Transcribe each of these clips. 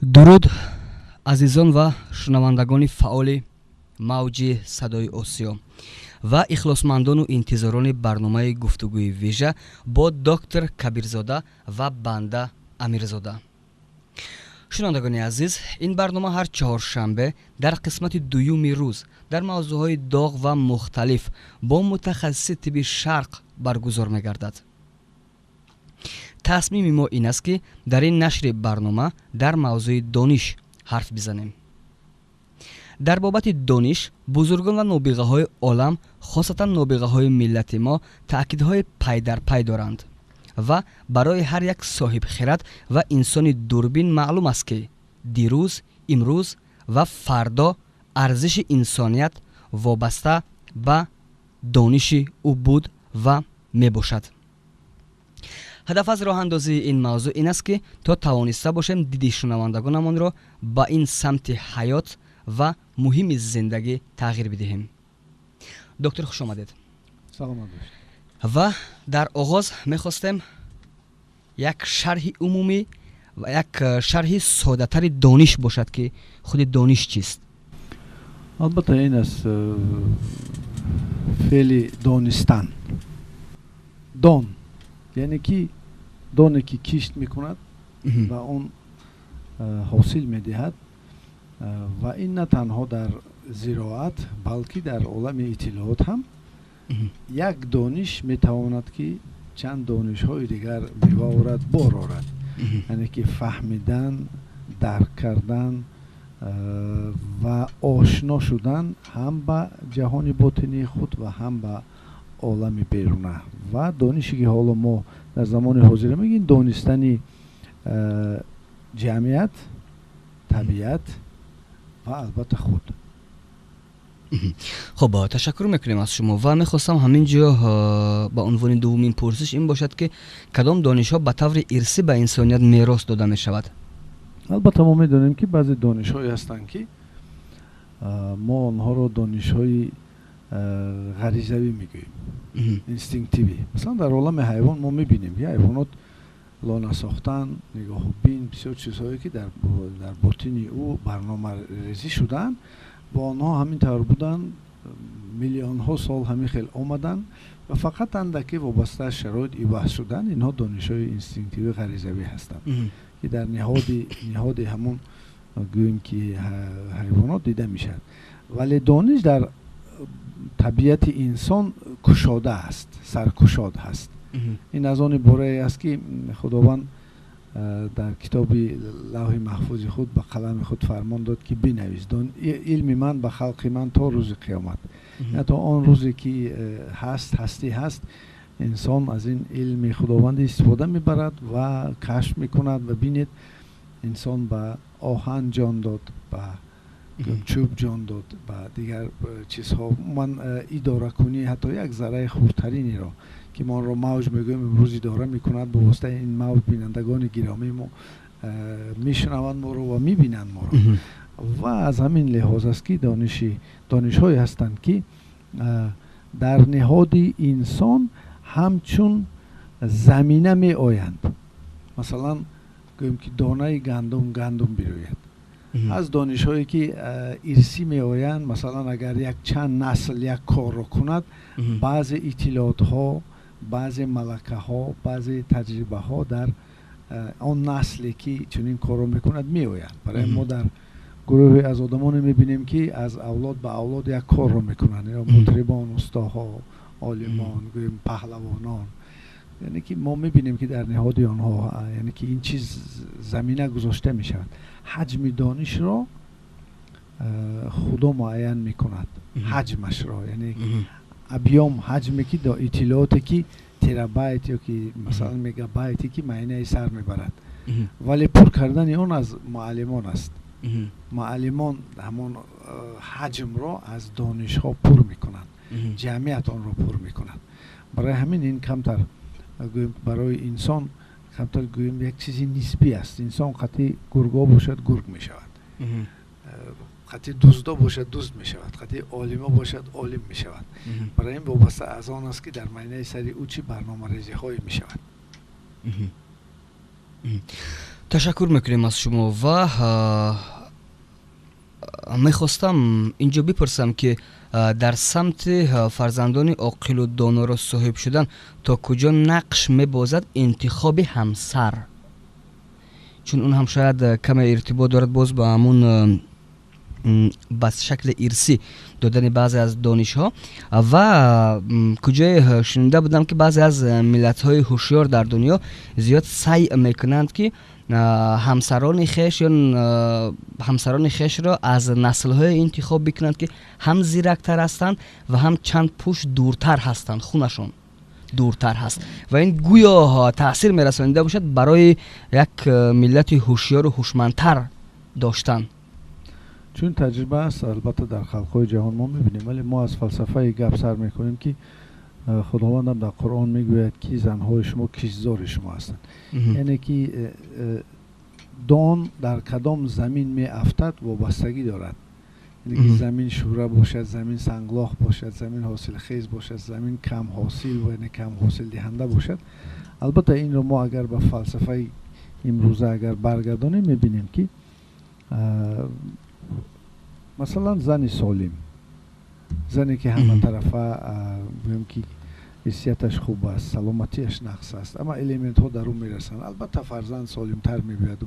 Дуруд, азизон ва шунавандагони фаъоли мавҷи Садои Осиё ва ихлосмандону интизорони барномаи гуфтугӯи вижа бо доктор Кабирзода ва банда Амирзода. Шунавандагони азиз, ин барнома ҳар чаҳоршанбе дар қисмати дуюми рӯз дар мавзӯъҳои доғ ва мухталиф бо мутахассиси тибби шарқ баргузор мегардад. Тасмими мо ин аст, ки дар ин нашри барнома дар мавзӯи дониш ҳарф бизанем. Дар бобати дониш бузургон ва нобиғаҳои олам, хосатан нобиғаҳои миллати мо, таъкидҳои пайдарпай доранд ва барои ҳар як соҳибхирад ва инсони дурбин маълум аст, ки дирӯз, имрӯз ва фардо арзиши инсоният вобаста ба дониши ӯ буд ва мебошад. Ҳадаф аз роҳандозии ин мавзӯъ ин аст, ки то тавониста бошем диди шунавандагонамонро ба ин самти ҳаёт ва муҳими зиндагӣ тағйир бидиҳем. Доктор, хуш омадед. Саломат бошед. Ва дар оғоз мехостем як шарҳи умумӣ ва як шарҳи соддатари дониш бошад, ки худи дониш чист? Албатта, ин аст феъли донистан. Дон, яъне ки доне ки кишт мекунад ва он ҳосил медиҳад. Ва ин на танҳо дар зироат, балки дар олами иттилоот ҳам як дониш метавонад, ки чанд донишҳои дигар мева орад, бор орад. Яъне ки фаҳмидан, дарк кардан ва ошно шудан ҳам ба ҷаҳони ботинии худ ва ҳам ба олами беруна. Ва донише ки ҳоло мо дар замони ҳозира мегӯем, донистани ҷамъият, табиат ва албатта худ. Хуб, ташаккур мекунем аз шумо ва мехостам ҳамин ҷо ба унвони дуввумин пурсиш ин бошад, ки кадом донишҳо ба таври ирсӣ ба инсоният мерос дода мешавад? Албатта, мо медонем, ки баъзе донишҳое ҳастанд, ки мо онҳоро донишҳои ғаризавӣ мегӯем, инстинктивӣ. Масалан, дар олами ҳайвон мо мебинем, ки ҳайвонот лона сохтан, нигоҳубин, бисёр чизҳое, ки дар ботини ӯ барномарезӣ шудаанд ва онҳо ҳамин тавр буданд, миллионҳо сол ҳамин хел омаданд ва фақат андаке вобаста аз шароит иваз шуданд. Инҳо донишҳои инстинктивӣ, ғаризавӣ ҳастанд, ки дар ниҳоди ҳамон, гӯем ки, ҳайвонот дида мешавад. Вале дониш дар табиати инсон кушода аст, саркушод ҳаст. Ин аз он иборае аст, ки Худованд дар китоби лавҳи маҳфузи худ ба қалами худ фармон дод, ки бинавис илми ман ба халқи ман то рӯзи қиёмат. То он рӯзе ки ҳаст, ҳастӣ ҳаст, инсон аз ин илми худовандӣ истифода мебарад ва кашф мекунад. Ва бинед, инсон ба оҳан ҷон дод, ба чӯб ҷон дод, ба дигар чизҳо. Ман идоракунӣ ҳатто як зарраи хурдтариниро, ки мо онро мавҷ мегӯем, имрӯз идора мекунад. Ба воситаи ин мавҷ бинандагони гиромии мо мешунаванд моро ва мебинанд моро. Ва аз ҳамин лиҳоз аст, ки донишҳое ҳастанд, ки дар ниҳоди инсон ҳамчун замина меоянд. Масалан, гӯем ки донаи гандум гандум бирӯяд. Аз донишҳое ки ирсӣ меоянд, масалан, агар як чанд насл як корро кунад, баъзе иттилоотҳо, баъзе малакаҳо, баъзе таҷрибаҳо дар он насле ки чунин корро мекунад, меояд. Барои мо дар гурӯҳе аз одамоне мебинем, ки аз авлод ба авлод як корро мекунанд, ё мутрибон, устоҳо, олимон, гӯем, паҳлавонон. Яъне ки мо мебинем, ки дар ниҳоди онҳо, яъне ки ин чиз замина гузошта мешавад. Ҳаҷми донишро Худо муайян мекунад, ҳаҷмашро, яъне объём, ҳаҷме ки иттилооте ки терабайт ё ки масалан мегабайте ки майнаи сар мебарад. Вале пур кардани он аз муаллимон аст. Муаллимон ҳамон ҳаҷмро аз донишҳо пур мекунанд, ҷамъият онро пур мекунад. Барои ҳамин ин камтар, гӯем, барои инсон камтар, гӯем, як чизи нисбӣ аст. Инсон қати гурго бошад, гург мешавад, қати дуздо бошад, дузд мешавад, қати олимо бошад, олим мешавад. Барои ин вобаста аз он аст, ки дар майнаи сари ӯ чӣ барномарезиҳое мешавад. Ташаккур мекунем аз шумо ва мехостам инҷо бипурсам, ки дар самти фарзандони оқилу доноро соҳиб шудан то куҷо нақш мебозад интихоби ҳамсар, чун он ҳам шояд каме иртибот дорад боз ба ҳамун ба шакли ирсӣ додани баъзе аз донишҳо. Ва куҷое шунида будам, ки баъзе аз миллатҳои ҳушёр дар дунё зиёд саъй мекунанд, ки ҳамсарони хеш ё ҳамсарони хешро аз наслҳое интихоб бикунанд, ки ҳам зирактар ҳастанд ва ҳам чанд пушт дуртар ҳастанд, хунашон дуртар ҳаст, ва ин гӯё таъсир мерасонида бошад барои як миллати ҳушёру ҳушмандтар доштан. Чун таҷриба аст, албатта, дар халқҳои ҷаҳон мо мебинем, вале мо аз фалсафаи гап сар мекунем, ки Худовандам дар Қуръон мегӯяд, ки занҳои шумо киштзори шумо ҳастанд, яъне ки дон дар кадом замин меафтад, вобастагӣ дорад, яъне ки замин шӯра бошад, замин санглох бошад, замин ҳосилхез бошад, замин камҳосил, яъне кам ҳосилдиҳанда бошад. Албатта, инро мо агар ба фалсафаи имрӯза агар баргардонем, мебинем, ки масалан, зани солим, зане ки ҳаматарафа, гӯем ки, ҳиссияташ хуб аст, саломатиаш нағз аст, ама элементҳо дар ӯ мерасанд, албатта, фарзанд солимтар мебиёяд.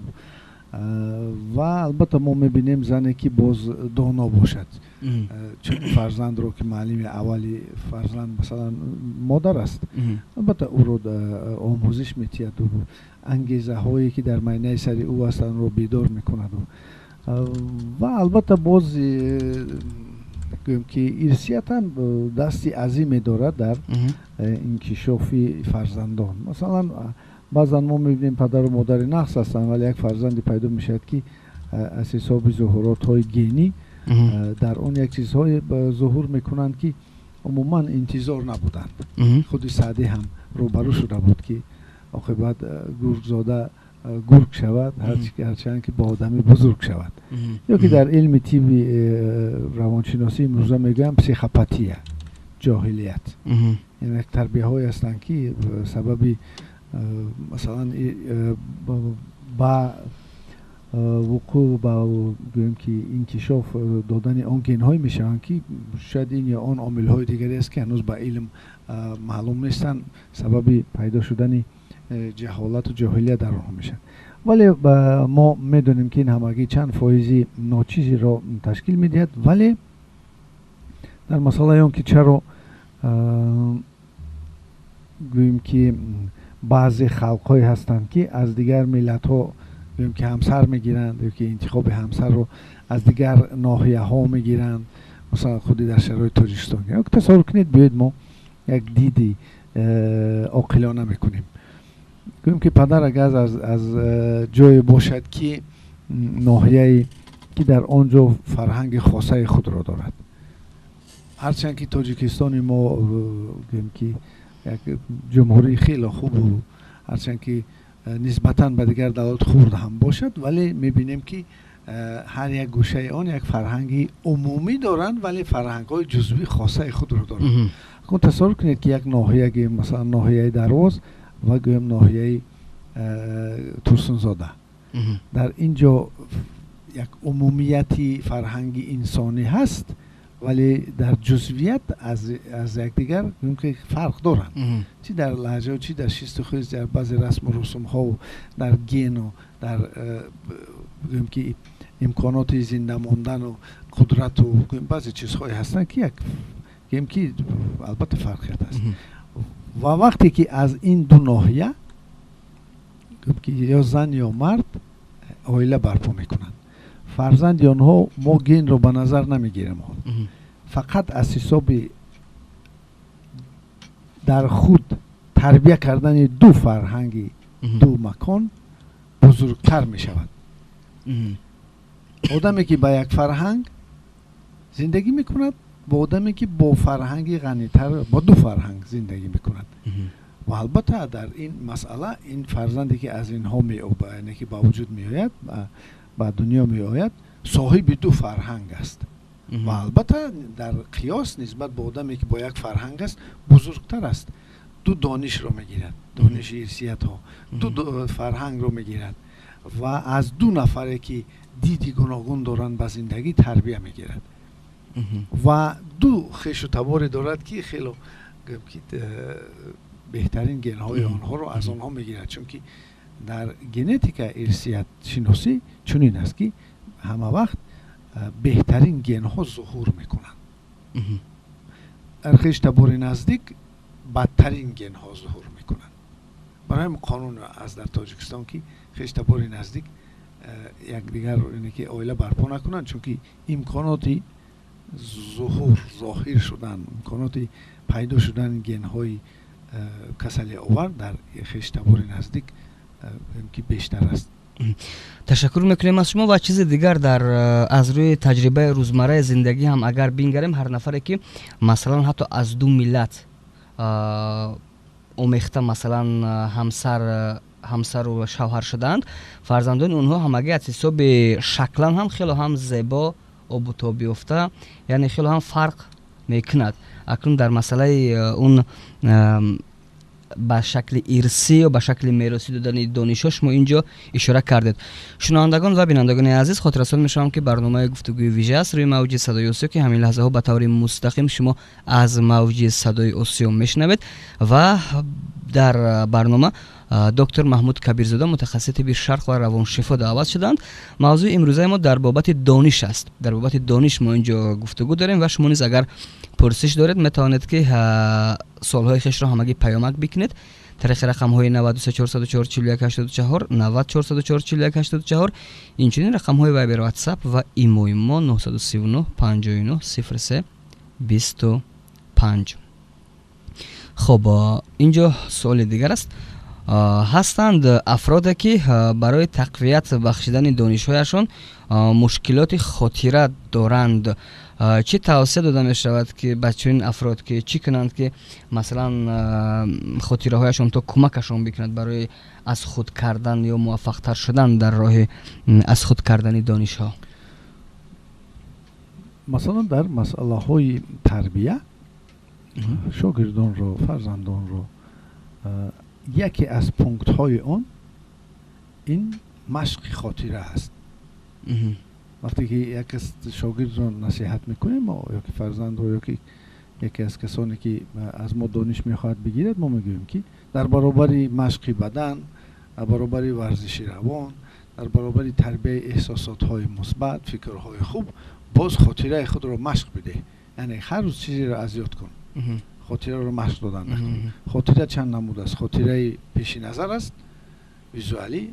Ва албатта, мо мебинем, зане ки боз доно бошад, чун фарзандро, ки муаллими аввали фарзанд, масалан, модар аст, албатта, ӯро омӯзиш метиҳаду ангезаҳое ки дар майнаи сари ӯ ҳастанд, ро бедор мекунаду. Ва албатта, боз гӯем ки ирсият ҳам дасти азиме дорад дар инкишофи фарзандон. Масалан, баъзан мо мебинем, падару модари нағз ҳастанд, вале як фарзанде пайдо мешавад, ки аз ҳисоби зуҳуротҳои генӣ дар он як чизҳое зуҳур мекунанд, ки умуман интизор набуданд. Худи Саъдӣ ҳам рӯбарӯ шуда буд, ки оқибат гургзода гург шавад, ҳарчанд ки ба одами бузург шавад. Ё ки дар илми тибби равоншиносӣ имрӯза мегӯям, психопатия, ҷоҳилият, яъне як тарбияҳое ҳастанд, ки сабаби, масалан, ба вуқӯъ, ба, гӯем ки, инкишоф додани он генҳое мешаванд, ки шояд ин ё он омилҳои дигаре аст, ки ҳанӯз ба илм маълум нестанд, сабаби пайдо шудани ҷаҳолату ҷоҳилият дар онҳо мешавад. Вале мо медонем, ки ин ҳамагӣ чанд фоизи ночизеро ташкил медиҳад. Вале дар масъалаи он ки чаро, гӯем ки, баъзе халқҳое ҳастанд, ки аз дигар миллатҳо, гӯем ки, ҳамсар мегиранд ё ки интихоби ҳамсарро аз дигар ноҳияҳо мегиранд, масалан, худи дар шароити Тоҷикистон тасаввур кунед, биёед мо як диди оқилона мекунем. Гӯем ки, падар агар аз ҷое бошад, ки ноҳияе ки дар он ҷо фарҳанги хосаи худро дорад, ҳарчанд ки Тоҷикистони мо, гӯем ки, як ҷумҳурии хеле хубу ҳарчанд ки нисбатан ба дигар давлат хурд ҳам бошад, вале мебинем, ки ҳар як гӯшаи он як фарҳанги умумӣ доранд, вале фарҳангҳои ҷузвии хосаи худро доранд. Акун тасаввур кунед, ки як ноҳия, гӯем, масалан, ноҳияи Дарвоз ва, гӯем, ноҳияи Турсунзода, дар ин ҷо як умумияти фарҳанги инсонӣ ҳаст, вале дар ҷузвият аз якдигар, гӯем ки, фарқ доранд, чӣ дар лаҳҷао, чӣ дар шисту хез, дар баъзе расму русумҳову дар гену дар, гӯем ки, имконоти зинда мондану қудрату баъзе чизҳое ҳастанд, ки як, гӯем ки, албатта, фарқият аст. Ва вақте ки аз ин ду ноҳия, гӯем ки, ё зан ё мард оила барпо мекунанд, фарзанди онҳо, мо генро ба назар намегирем, фақат аз ҳисоби дар худ тарбия кардани ду фарҳанги ду макон бузургтар мешавад. Одаме ки ба як фарҳанг зиндагӣ мекунад, бо одаме ки бо фарҳанги ғанитар, бо ду фарҳанг зиндагӣ мекунад. Ва албатта, дар ин масъала ин фарзанде ки аз инҳо яъне ки ба вуҷуд меояд, ба дунё меояд, соҳиби ду фарҳанг аст ва албатта, дар қиёс нисбат ба одаме ки бо як фарҳанг аст, бузургтар аст. Ду донишро мегирад, дониши ирсиятҳо, ду фарҳангро мегирад. Ва аз ду нафаре ки диди гуногун доранд ба зиндагӣ тарбия мегирад ва ду хешу таборе дорад, ки хело ки беҳтарин генҳои онҳоро аз онҳо мегирад, чунки дар генетика, ирсиятшиносӣ чунин аст, ки ҳама вақт беҳтарин генҳо зуҳур мекунанд, дар хеш табори наздик бадтарин генҳо зуҳур мекунанд. Барои ҳамин қонун аст дар Тоҷикистон, ки хеш табори наздик якдигар ки оила барпо накунанд, чунки имконоти зуҳур, зоҳир шудан, имконоти пайдо шудани генҳои касалиовар дар хештабори наздик ки бештар аст. Ташаккур мекунем аз шумо. Ва чизи дигар, дар аз рӯи таҷрибаи рӯзмарраи зиндагӣ ҳам агар бингарем, ҳар нафаре ки масалан ҳатто аз ду миллат омехта, масалан, ҳамсару шавҳар шудаанд, фарзандони онҳо ҳамагӣ аз ҳисоби шаклан ҳам хело ҳам зебо, обутобёфта, яъне хело ҳам фарқ мекунад. Акнун дар масъалаи он ба шакли ирсӣ ё ба шакли меросӣ додани донишҳо шумо ин ҷо ишора кардед. Шунавандагон ва бинандагони азиз, хотиррасон мешавам, ки барномаи «Гуфтугӯи вижа» аст рӯи мавҷи Садои Осиё, ки ҳамин лаҳзаҳо ба таври мустақим шумо аз мавҷи Садои Осиё мешунавед. Ва дар барнома доктор Маҳмуд Кабирзода, мутахассиси тибби шарқ ва равоншифо, даъват шуданд. Мавзӯи имрӯзаи мо дар бобати дониш аст. Дар бобати дониш мо ин ҷо гуфтугӯ дорем ва шумо низ агар пурсиш доред, метавонед, ки суолҳои хешро ҳамагӣ паёмак бикунед тариқи рақамҳои 93 404 41 84, 90 404 41 84, инчунин рақамҳои Вайбер, Ватсап ва Имои мо 939 59 03 25. Хуб, ин ҷо суоли дигар аст. Ҳастанд афроде, ки барои тақвият бахшидани донишҳояшон мушкилоти хотира доранд. Чӣ тавсия дода мешавад, ки ба чунин афрод, ки чӣ кунанд, ки масалан хотираҳояшон то кӯмакашон бикунад барои аз худ кардан ё муваффақтар шудан дар роҳи аз худ кардани донишҳо? Масалан, дар масъалаҳои тарбия шогирдонро, фарзандонро, яке аз пунктҳои он ин машқи хотира аст. Вақте ки як кас шогирдро насиҳат мекунем мо ё ки фарзандро, ё ки яке аз касоне ки аз мо дониш мехоҳад бигирад, мо мегӯем, ки дар баробари машқи бадан, дар баробари варзиши равон, дар баробари тарбияи эҳсосотҳои мусбат, фикрҳои хуб, боз хотираи худро машқ бидеҳ, яъне ҳар рӯз чизеро аз ёд кун. Хотираро машқ додан. Хотира чанд намуд аст: хотираи пеши назар аст, визуалӣ,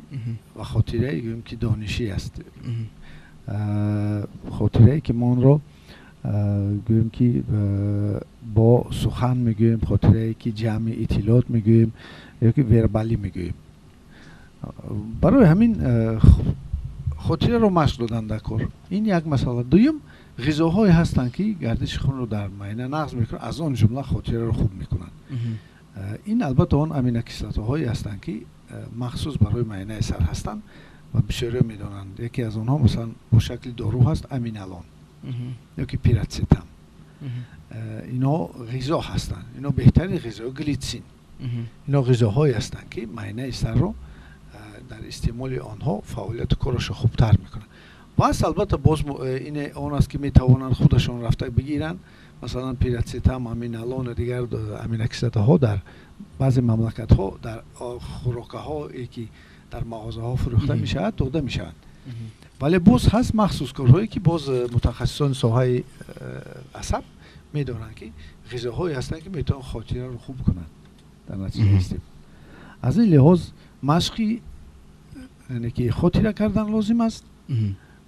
ва хотираи, гӯем ки, донишӣ аст, хотирае ки мо онро, гӯем ки, бо сухан мегӯем, хотирае ки ҷамъи иттилоот мегӯем ё ки вербалӣ мегӯем. Барои ҳамин хотираро машқ додан дар кор, ин як масъала. Дуюм, ғизоҳое ҳастанд, ки гардиши хунро дар майна нағз мекунанд, аз он ҷумла хотираро хуб мекунанд. Ин албатта он аминокислотаҳое ҳастанд, ки махсус барои майнаи сар ҳастанд ва бисёриҳо медонанд. Яке аз онҳо, масалан, бо шакли дору ҳаст, аминалон ё ки пиратсетам. Инҳо ғизо ҳастанд, инҳо беҳтарин ғизо, глитсин. Инҳо ғизоҳое ҳастанд, ки майнаи сарро дар истеъмоли онҳо фаъолияту корашро хубтар мекунанд. Пас албатта боз ин он аст, ки метавонанд худашон рафта бигиранд, масалан пирацетам, аминалон ва дигар аминокислотаҳо дар баъзе мамлакатҳо дар хӯрокаҳое ки дар мағозаҳо фурӯхта мешавад, дода мешаванд. Вале боз ҳаст махсус корҳое, ки боз мутахассисони соҳаи асаб медонанд, ки ғизоҳое ҳастанд, ки метавонанд хотираро хуб кунанд дар натиҷаи истеъмол. Аз ин лиҳоз машқи, яъне ки хотира кардан лозим аст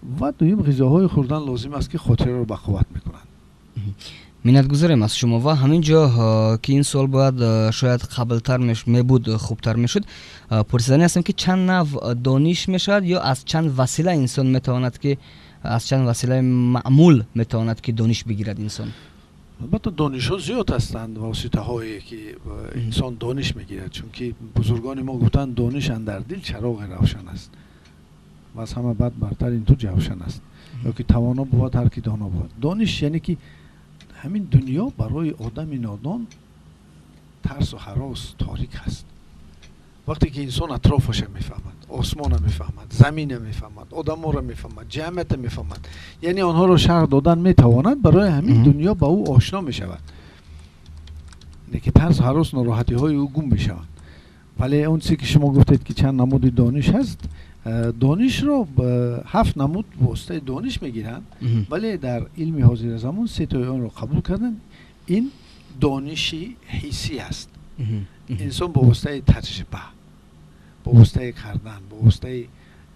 ва дуюм, ғизоҳои хӯрдан лозим аст, ки хотираро бақувват мекунанд. Миннатгузорем аз шумо. Ва ҳамин ҷо, ки ин суол бояд шояд қаблтар мебуд, хубтар мешуд, пурсиданӣ ҳастем, ки чанд нав дониш мешавад ё аз чанд васила инсон метавонад, ки аз чанд василаи маъмул метавонад, ки дониш бигирад инсон? Албатта, донишҳо зиёд ҳастанд, воситаҳое ки инсон дониш мегирад, чунки бузургони мо гуфтанд: «Дониш андар дил чароғи равшан аст ва аз ҳама бад бартар ин ту ҷавшан аст», ё ки «Тавоно бувад ҳар ки доно бувад». Дониш, яъне ки ҳамин дунё барои одами нодон тарсу ҳарос, торик ҳаст. Вақте ки инсон атрофаша мефаҳмад, осмона мефаҳмад, замина мефаҳмад, одаморо мефаҳмад, ҷамъията мефаҳмад, яъне онҳоро шарҳ додан метавонад, барои ҳамин дунё ба ӯ ошно мешавад, ки тарс, ҳарос, нороҳатиҳои ӯ гум мешаванд. Вале он чизе ки шумо гуфтед, ки чанд намуди дониш ҳаст, донишро ҳафт намуд воситаи дониш мегиранд, вале дар илми ҳозира замон сетои онро қабул карданд. Ин дониши ҳиссӣ аст. Инсон бо воситаи таҷриба, бо воситаи кардан, бо воситаи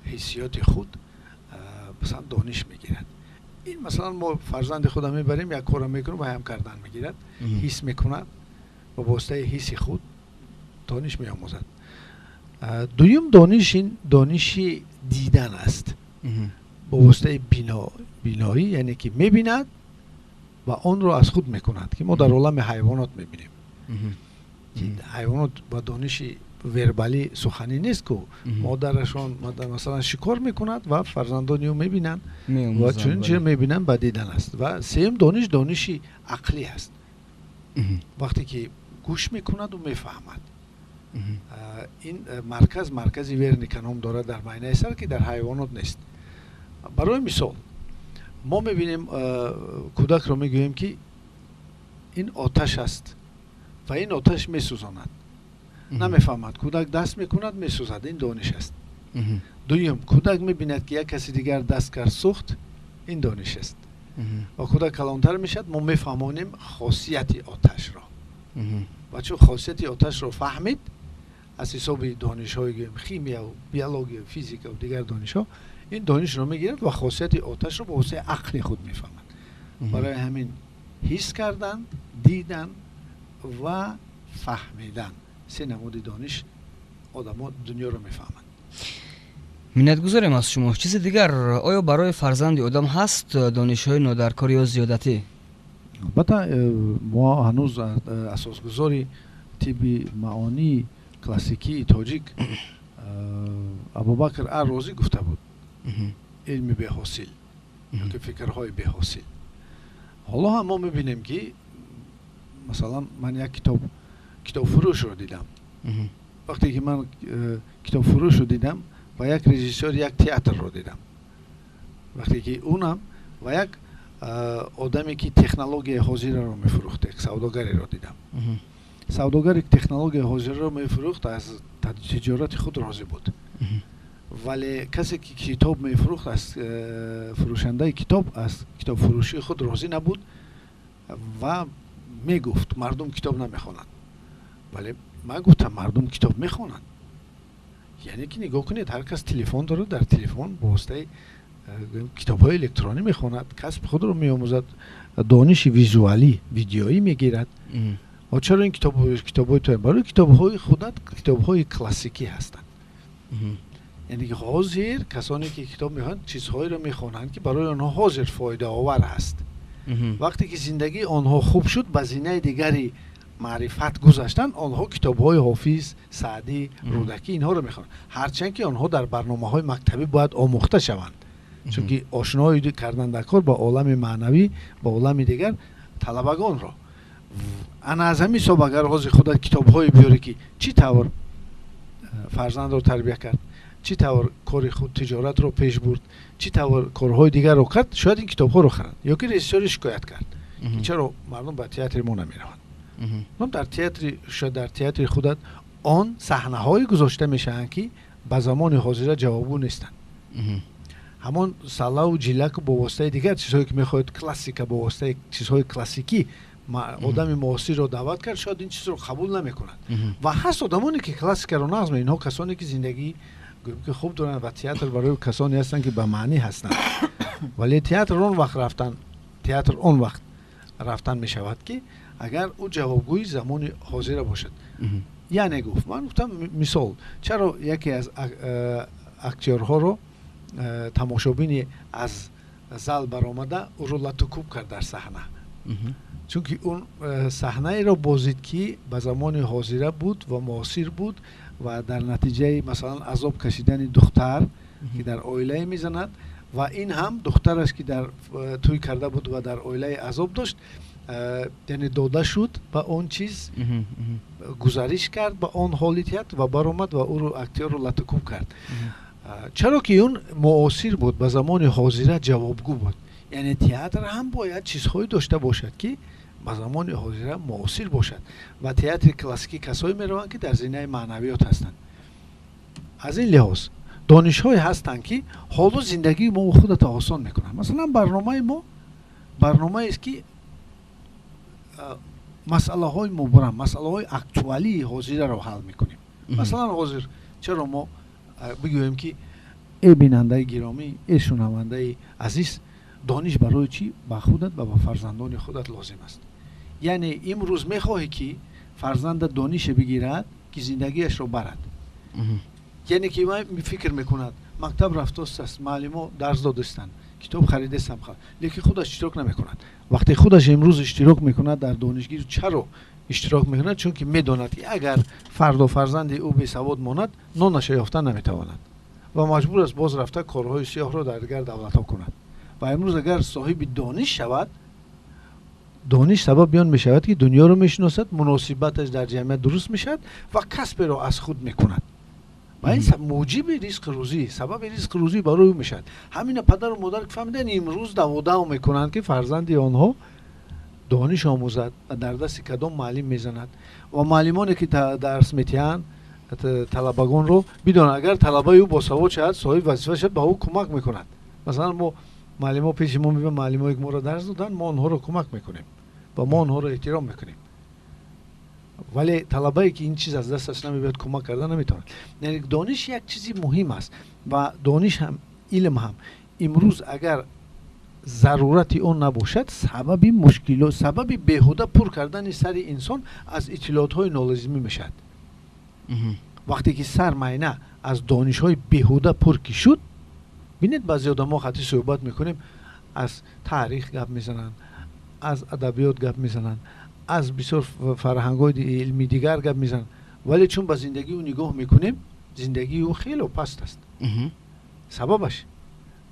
ҳиссиёти худ, масалан, дониш мегирад. Ин, масалан, мо фарзанди худам мебарем, як корро мекунем ва ҳам кардан мегирад, ҳис мекунад, ба воситаи ҳисси худ дониш меомӯзад. Дуюм дониш ин дониши дидан аст, бо воситаи биноӣ, яъне ки мебинад ва онро аз худ мекунад, ки мо дар олами ҳайвонот мебинем. Ҳайвонот ба дониши вербалӣ, суханӣ нест ку, модарашон, масалан, шикор мекунад ва фарзандони ӯ мебинанд ва чунин чиз мебинанд, ба дидан аст. Ва сеюм дониш дониши ақлӣ аст, вақте ки гӯш мекунаду мефаҳмад. Ин марказ, маркази Верника ном дорад дар майнаи сар, ки дар ҳайвонот нест. Барои мисол, мо мебинем кӯдакро, мегӯем, ки ин оташ аст ва ин оташ месӯзонад. Намефаҳмад кӯдак, даст мекунад, месӯзад. Ин дониш аст. Дуюм, кӯдак мебинад, ки як каси дигар даст кард, сӯхт. Ин дониш аст. Ва кӯдак калонтар мешавад, мо мефаҳмонем хосияти оташро, ва чун хосияти оташро фаҳмид, аз ҳисоби донишҳои, гӯем, химияву биология, физикаву дигар донишҳо, ин донишро мегирад ва хосияти оташро бо воситаи ақли худ мефаҳмад. Барои ҳамин ҳис кардан, дидан ва фаҳмидан — се намуди дониш одамо дунёро мефаҳманд. Миннатгузорем аз шумо. Чизи дигар, оё барои фарзанди одам ҳаст донишҳои нодаркор ё зиёдатӣ? Албатта, мо ҳанӯз асосгузори тибби маъонии классикии тоҷик Абубакр ар-Розӣ гуфта буд: илми беҳосил ёки фикрҳои беҳосил. Ҳоло ҳам мо мебинем, ки, масалан, ман як китобфурӯшро дидам. Вақте ки ман китобфурӯшро дидам ва як режиссёри як театрро дидам, вақте ки унам ва як одаме, ки технологияи ҳозираро мефурӯхт, як савдогареро дидам. Савдогаре, ки технологияи ҳозираро мефурӯхт, аз тиҷорати худ розӣ буд, вале касе, ки китоб мефурӯхт, аз фурӯшандаи китоб аз китобфурӯшии худ розӣ набуд ва мегуфт: мардум китоб намехонанд. Вале ман гуфтам: мардум китоб мехонанд, яъне ки нигоҳ кунед, ҳар кас телефон дорад, дар телефон бо воситаи китобҳои электронӣ мехонад, касби худро меомӯзад, дониши визуалӣ, видеоӣ мегирад. Чаро ин китобҳои то барои китобҳои худат китобҳои классикӣ ҳастанд? Яъне ки ҳозир касоне, ки китоб мехонанд, чизҳоеро мехонанд, ки барои онҳо ҳозир фоидаовар аст. Вақте ки зиндагии онҳо хуб шуд, ба зинаи дигари маърифат гузаштанд, онҳо китобҳои Ҳофиз, Саъдӣ, Рӯдакӣ, инҳоро мехонанд, ҳарчанд ки онҳо дар барномаҳои мактабӣ бояд омӯхта шаванд, чунки ошноӣ кардан дар кор ба олами маънавӣ, ба олами дигар талабагонро. Ана аз ҳамин ҳисоб, агар ҳозир худат китобҳое биёрӣ, ки чӣ тавр фарзандро тарбия кард, чӣ тавр кори худ, тиҷоратро пеш бурд, чӣ тавр корҳои дигарро кард, шояд ин китобҳоро харанд. Ё ки режиссёре шикоят кард, ки чаро мардум ба театри мо намераванд. Дар театри, шояд дар театри худат он саҳнаҳое гузошта мешаванд, ки ба замони ҳозира ҷавобгӯ нестанд. Ҳамон саллаву ҷиллаку бо воситаи дигар чизҳое, ки мехоҳед классика, бо воситаи чизҳои классикӣ одами муосирро даъват кард, шояд ин чизро қабул намекунад. Ва ҳаст одамоне, ки классикаро нағз. Инҳо касоне, ки зиндагӣ, гӯем, ки хуб доранд ва театр барои касоне ҳастанд, ки ба маънӣ ҳастанд. Вале театр он вақт рафтан мешавад, ки агар ӯ ҷавобгӯи замони ҳозира бошад. Яъне гуфт, ман гуфтам, мисол, чаро яке аз актёрҳоро тамошобини аз зал баромада ӯро латукӯб кард дар саҳна? Чунки он саҳнаеро бозид, ки ба замони ҳозира буд ва муосир буд ва дар натиҷаи, масалан, азоб кашидани духтар, ки дар оилае мезанад, ва ин ҳам духтараш, ки дар тӯй карда буд ва дар оилаи азоб дошт. Яъне дода шуд ба он чиз, гузариш кард ба он ҳоли театр ва баромад ва ӯро актёрро латукӯб кард, чаро ки он муосир буд, ба замони ҳозира ҷавобгӯ буд. Яъне театр ҳам бояд чизҳое дошта бошад, ки ба замони ҳозира муосир бошад. Ва театри классикӣ касое мераванд, ки дар зинаи маънавиёт ҳастанд. Аз ин лиҳоз донишҳое ҳастанд, ки ҳоло зиндагии мо худато осон мекунанд. Масалан, барномаи мо барномаест, ки масъалаҳои мубрам, масъалаҳои актуалии ҳозираро ҳал мекунем. Масалан, ҳозир чаро мо бигӯем, ки э бинандаи гиромӣ, э шунавандаи азиз, дониш барои чӣ ба худат ва ба фарзандони худат лозим аст? Яъне имрӯз мехоҳӣ, ки фарзандат донише бигирад, ки зиндагиашро барад. Яъне ки вай фикр мекунад: мактаб рафтост, муаллимо дарс додистанд, китоб харидастам, лекин худаш иштирок намекунад. Вақте худаш имрӯз иштирок мекунад дар донишгир, чаро иштирок мекунад? Чунки медонад, ки агар фардо фарзанди ӯ бесавод монад, нонаша ёфта наметавонад ва маҷбур аст боз рафта корҳои сиёҳро дар дигар давлатҳо кунад. Ва имрӯз агар соҳиби дониш шавад, дониш сабаби он мешавад, ки дунёро мешиносад, муносибаташ дар ҷамъият дуруст мешавад ва касберо аз худ мекунад ва ин муҷиби ризқи рӯзӣ, сабаби ризқи рӯзӣ барои ӯ мешавад. Ҳамина падару модар ки фаҳмидан, имрӯз даводав мекунанд, ки фарзанди онҳо дониш омӯзад ва дар дасти кадом муаллим мезанад. Ва муаллимоне, ки дарс метиҳанд талабагонро, бидонанд, агар талабаи ӯ босавод шавад, соҳиби вазифа шавад, ба ӯ кӯмак мекунад. Масалан, мо муаллимо пеши мо мебиёнд, муаллимое ки моро дарс доданд, мо онҳоро кӯмак мекунем ва мо онҳоро эҳтиром мекунем. Вале талабае, ки ин чиз аз дасташ намебиёд, кӯмак карда наметавонад. Яъне дониш як чизи муҳим аст ва дониш ҳам, илм ҳам имрӯз агар зарурати он набошад, сабаби мушкилот, сабаби беҳуда пур кардани сари инсон аз иттилоотҳои нолозимӣ мешавад. Вақте ки сар майна аз донишҳои беҳуда пур ки шуд, бинед, баъзе одамо хати суҳбат мекунем, аз таърих гап мезананд, аз адабиёт гап мезананд, аз бисёр фарҳангҳои илми дигар гап мезананд, вале чун ба зиндагии ӯ нигоҳ мекунем, зиндагии ӯ хело паст аст. Сабабаш,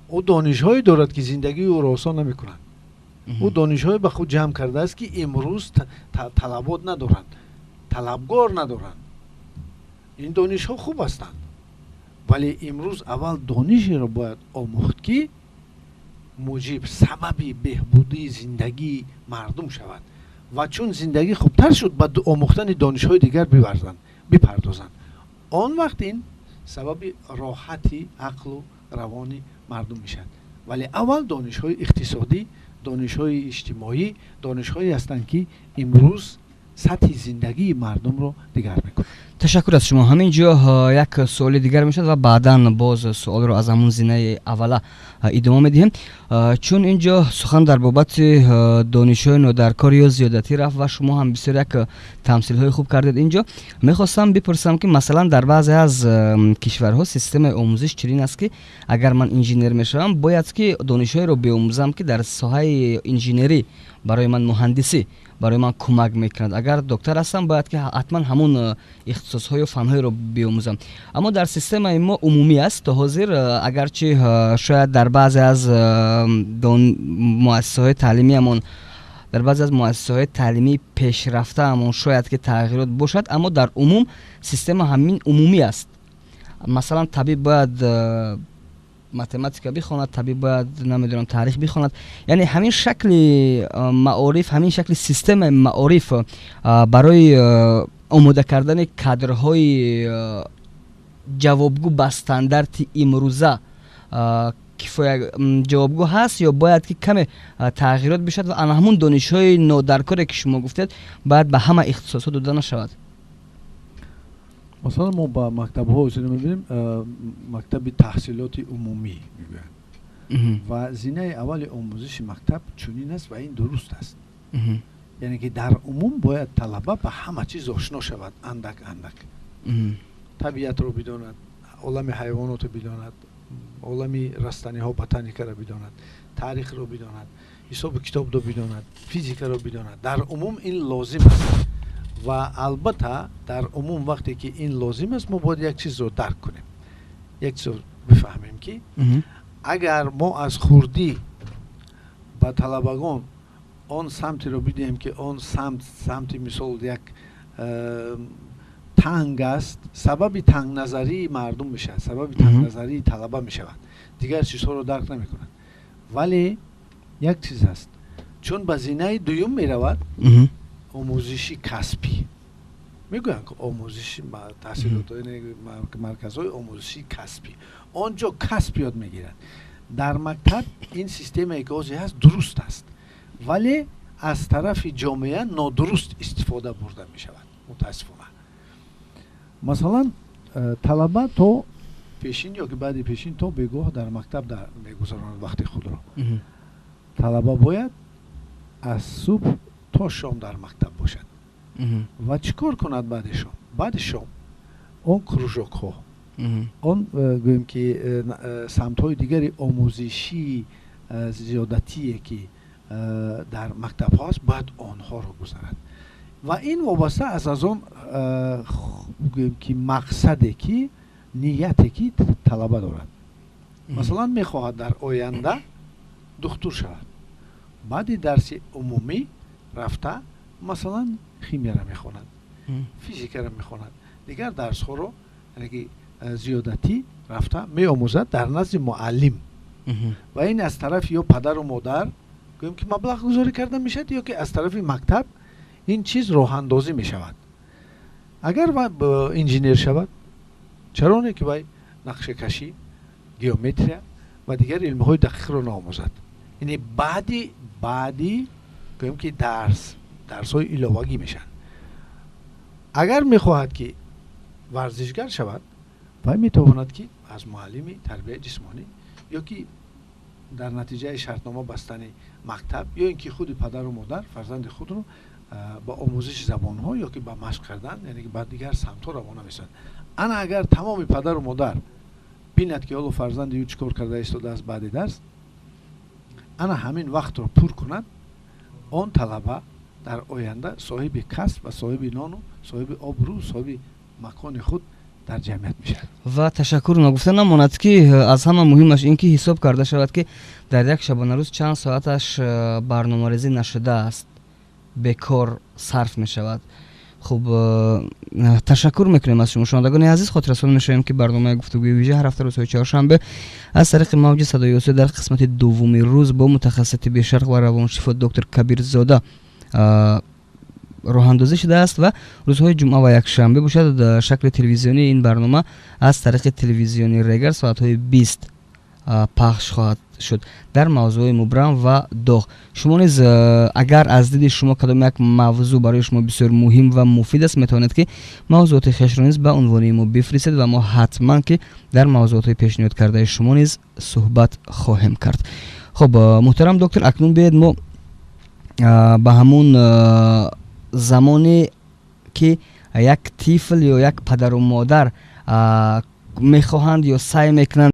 ӯ донишҳое дорад, ки зиндагии ӯро осон намекунанд. Ӯ донишҳое ба худ ҷамъ кардааст, ки имрӯз талабот надоранд, талабгор надоранд. Ин донишҳо хуб ҳастанд, вале имрӯз аввал донишеро бояд омӯхт, ки муҷиб, сабаби беҳбудии зиндагии мардум шавад. Ва чун зиндагӣ хубтар шуд, ба омӯхтани донишҳои дигар биварзанд, бипардозанд. Он вақт ин сабаби роҳати ақлу равони мардум мешавад. Вале аввал донишҳои иқтисодӣ, донишҳои иҷтимоӣ, донишҳое ҳастанд, ки имрӯз сатҳи зиндагии мардумро дигар мекунад. Ташаккур аз шумо. Ҳамин ҷо як суоли дигар мешавад ва баъдан боз суолро аз ҳамун зинаи аввала идома медиҳем. Чун ин ҷо сухан дар бобати донишҳои нодаркор ё зиёдатӣ рафт ва шумо ҳам бисёр як тамсилҳои хуб кардед, ин ҷо мехостам бипурсам, ки масалан дар баъзе аз кишварҳо системаи омӯзиш чунин аст, ки агар ман инженер мешавам, бояд ки донишҳоеро биомӯзам, ки дар соҳаи инженерӣ барои ман, муҳандисӣ барои ман кӯмак мекунад. Агар доктор ҳастам, бояд ки ҳатман ҳамун ихтисосҳою фанҳоеро биомӯзам. Аммо дар системаи мо умумӣ аст то ҳозир, агарчи шояд дар баъзе аз муассисаҳои таълимиамон, дар баъзе аз муассисаҳои таълимии пешрафтаамон шояд ки тағйирот бошад, аммо дар умум система ҳамин умумӣ аст. Масалан, табиб бояд математика бихонад, табиб бояд, намедонам, таърих бихонад. Яъне ҳамин шакли маориф, ҳамин шакли системаи маориф барои омода кардани кадрҳои ҷавобгӯ ба стандарти имрӯза кифоя ҷавобгӯ ҳаст ё бояд ки каме тағйирот бишавад ва ана ҳамун донишҳои нодаркоре, ки шумо гуфтед, бояд ба ҳама ихтисосҳо дода нашавад? Масалан, мо ба мактабҳо мебинем, мактаби таҳсилоти умумӣ мегӯянд ва зинаи аввали омӯзиши мактаб чунин аст ва ин дуруст аст. Яъне ки дар умум бояд талаба ба ҳама чиз ошно шавад, андак андак табиатро бидонад, олами ҳайвонотро бидонад, олами растаниҳо, ботаникаро бидонад, таърихро бидонад, ҳисобу китобро бидонад, физикаро бидонад. Дар умум ин лозим аст. Ва албатта дар умум вақте ки ин лозим аст, мо бояд як чизро дарк кунем, як чизро бифаҳмем, ки агар мо аз хурдӣ ба талабагон Он самтеро бидиҳем, ки он самт, самти, мисол, як танг аст, сабаби тангназарии мардум мешавад, сабаби тангназарии талаба мешавад, дигар чизҳоро дарк намекунад. Вале як чиз аст: чун ба зинаи дуюм меравад, омӯзиши касбӣ мегӯянд, ки омӯзиши таҳсилот, марказҳои омӯзишии касбӣ, он ҷо касб ёд мегирад. Дар мактаб ин системае, ки ҳозир ҳаст, дуруст аст, вале аз тарафи ҷомеа нодуруст истифода бурда мешавад, мутаассифона. Масалан, талаба то пешин ё ки баъди пешин то бегоҳ дар мактаб мегузаронад вақти худро. Талаба бояд аз субҳ то шом дар мактаб бошад ва чӣ кор кунад баъди шом? Баъди шом он кружокҳо, он гӯем ки самтҳои дигари омӯзишии зиёдатие, ки дар мактабҳо аст, бояд онҳоро гузарад. Ва ин вобаста аст аз он, гӯем ки, мақсаде ки, нияте ки талаба дорад. Масалан, мехоҳад дар оянда духтур шавад, баъди дарси умумӣ рафта, масалан, химияро мехонад, физикаро мехонад, дигар дарсҳоро, яъне ки зиёдатӣ рафта меомӯзад дар назди муаллим. Ва ин аз тарафи ё падару модар, гӯем ки, маблағгузорӣ карда мешавад ё ки аз тарафи мактаб ин чиз роҳандозӣ мешавад. Агар вай инженер шавад, чаро не ки вай нақшакашӣ, геометрия ва дигар илмҳои дақиқро наомӯзад? Яъне баъди, гӯем ки, дарсҳои иловагӣ мешаванд. Агар мехоҳад ки варзишгар шавад, вай метавонад ки аз муаллими тарбияи ҷисмонӣ ё ки дар натиҷаи шартнома бастани мактаб ё ин ки худи падару модар фарзанди худро ба омӯзиши забонҳо ё ки ба машқ кардан, яъне ки ба дигар самтҳо равона месозад. Ана агар тамоми падару модар бинад, ки ҳоло фарзанди ӯ чӣ кор карда истодааст баъди дарс, ана ҳамин вақтро пур кунад, он талаба дар оянда соҳиби касб ва соҳиби нону соҳиби обрӯ, соҳиби макони худ дар ҷамъият мешавад. Ва ташаккур. Ногуфта намонад, ки аз ҳама муҳимаш ин ки ҳисоб карда шавад, ки дар як шабонарӯз чанд соаташ барномарезӣ нашудааст, бекор сарф мешавад. Хуб, ташаккур мекунем аз шумо. Шунавандагони азиз, хотиррасон мешавем, ки барномаи «Гуфтугӯи вижа» ҳар ҳафта рӯзҳои чоршанбе аз тариқи мавҷи «Садои Осиё» дар қисмати дуввуми рӯз бо мутахассиси тибби шарқ ва равоншифо доктор Кабирзода роҳандозӣ шудааст ва рӯзҳои ҷумъа ва якшанбе бошад, дар шакли телевизионии ин барнома аз тариқи телевизиони Регар соатҳои 20 пахш хоҳад шуд дар мавзӯи мубрам ва доғ. Шумо низ, агар аз диди шумо кадом як мавзӯъ барои шумо бисёр муҳим ва муфид аст, метавонед, ки мавзӯоти хешро низ ба унвони мо бифиристед ва мо ҳатман ки дар мавзӯотҳои пешниҳод кардаи шумо низ суҳбат хоҳем кард. Хуб, муҳтарам доктор, акнун биёед мо ба ҳамун замоне, ки як тифл ё як падару модар мехоҳанд ё саъй мекунанд.